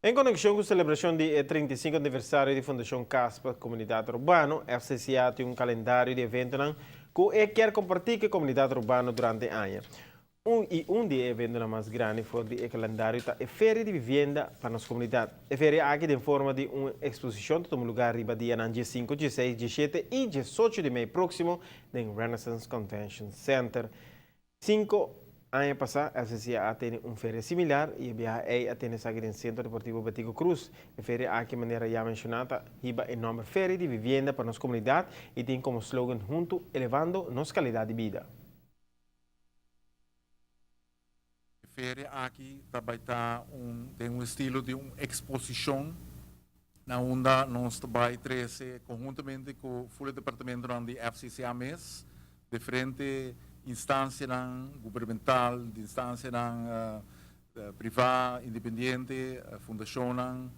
En konekshon ku selebrashon di e 35 aniversario di Fundashon Kas pa Komunidat Urbano, FCCA tin un kalendario di eventonan ku e kier kompartí ku e komunidat urbano durante aña. Un i un di e eventonan mas grandi for di e kalendario ta e Feria di Vivienda pa nos komunidat. E feria aki den forma di un eksposishon ta tuma lugá riba dianan diesinku, dieseis, diesshete i diesocho di mei próksimo den Renaissance Convention Center. Cinco aña pasá FCCA a tene un feria similar i e biaha ei a tene esaki den Centro Deportivo Betico Croes. E feria aki manera ya menshoná ta hiba e nòmber Feria di Vivienda pa nos Komunidat i tin komo slogan Huntu Elevando Nos Kalidat di Bida. E feria aki ta bai ta un den un estilo di un eksposishon na unda nos ta bai trese konhuntamente ku ful e departamentonan di FCCA mes diferente instansianan gubermental, instansianan privá, independiente, fundashonnan,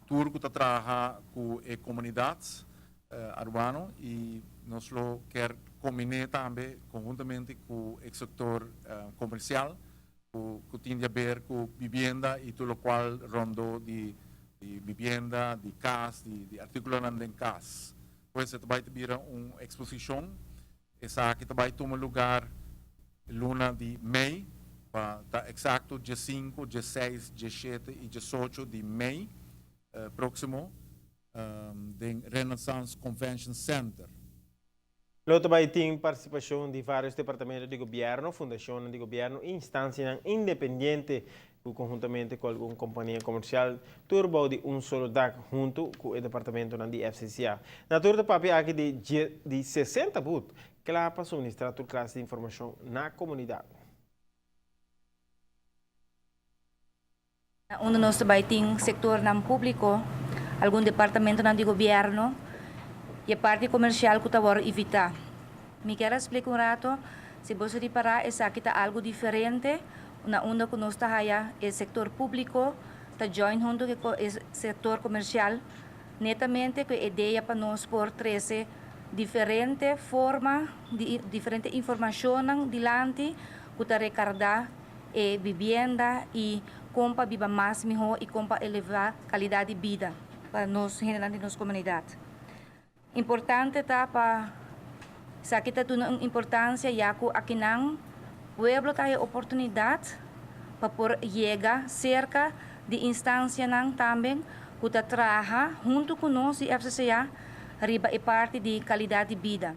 tur ku ta traha ku e komunidat arubano i nos lo kier kombiné tambe konhuntamente ku e sektor komersial ku tin di haber ku bibienda i tur lokual rondó di bibienda, di kas, di artíkulonan den kas. Pues e ta bai ta bira un eksposishon. Esaki ta bai tuma lugar luna di mei, pa ta eksakto diesinku, dieseis, diesshete i diesocho di mei próksimo den Renaissance Convention Center. Lo ta bai tin partisipashon di vários departamento di gobièrnu, fundashonnan di gobièrnu i instansianan independiente ku konhuntamente ku algun kompania komersial tur bou di un solo dak huntu ku e departamentonan di FCCA. Na tur ta papia aki di di 60 but kla pa suministrá tur klase di informashon na komunidat. Na unda nos ta bai tin sektornan públiko, algun departamentonan di gobièrnu i e parti komersial ku ta wòrdu ivitá. Mi kier a splika un rato, si boso ripará esaki ta algu diferente na unda ku nos ta haya e sektor públiko ta join huntu ku e sektor komersial netamente ku e idea pa nos por trese diferente forma di diferente informashonnan dilanti ku ta rekardá e bibienda i kon pa biba mas mihó i kon pa elevá kalidat di bida pa nos hendenan di nos komunidat. Importante ta pa esaki ta duna un importansia ya ku akinan pueblo ta haña oportunidat pa por yega serka di instansianan tambe ku ta traha huntu ku nos di FCCA riba e parti di kalidat di bida.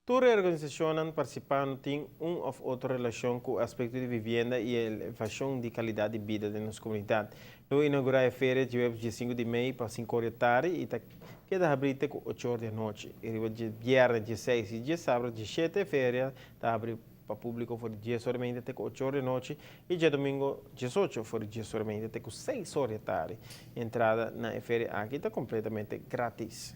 Tur e organisashonnan partisipando tin un òf otro relashon ku aspekto di vivienda i e elevashon di kalidat di bida den nos komunidat. Lo inaugurá e feria djuebes diesinku di mei pa sinku or di tardi i ta keda habrí te ku ocho or di anochi. I riba dje bièrnè dieseis i djesabra diesshete e feria ta habrí pa públiko for di dies or di meinta te ku ocho or di anochi i djadumingu diesocho for di dies or di meinta te ku seis or di tardi. Entrada na e feria aki ta kompletamente gratis.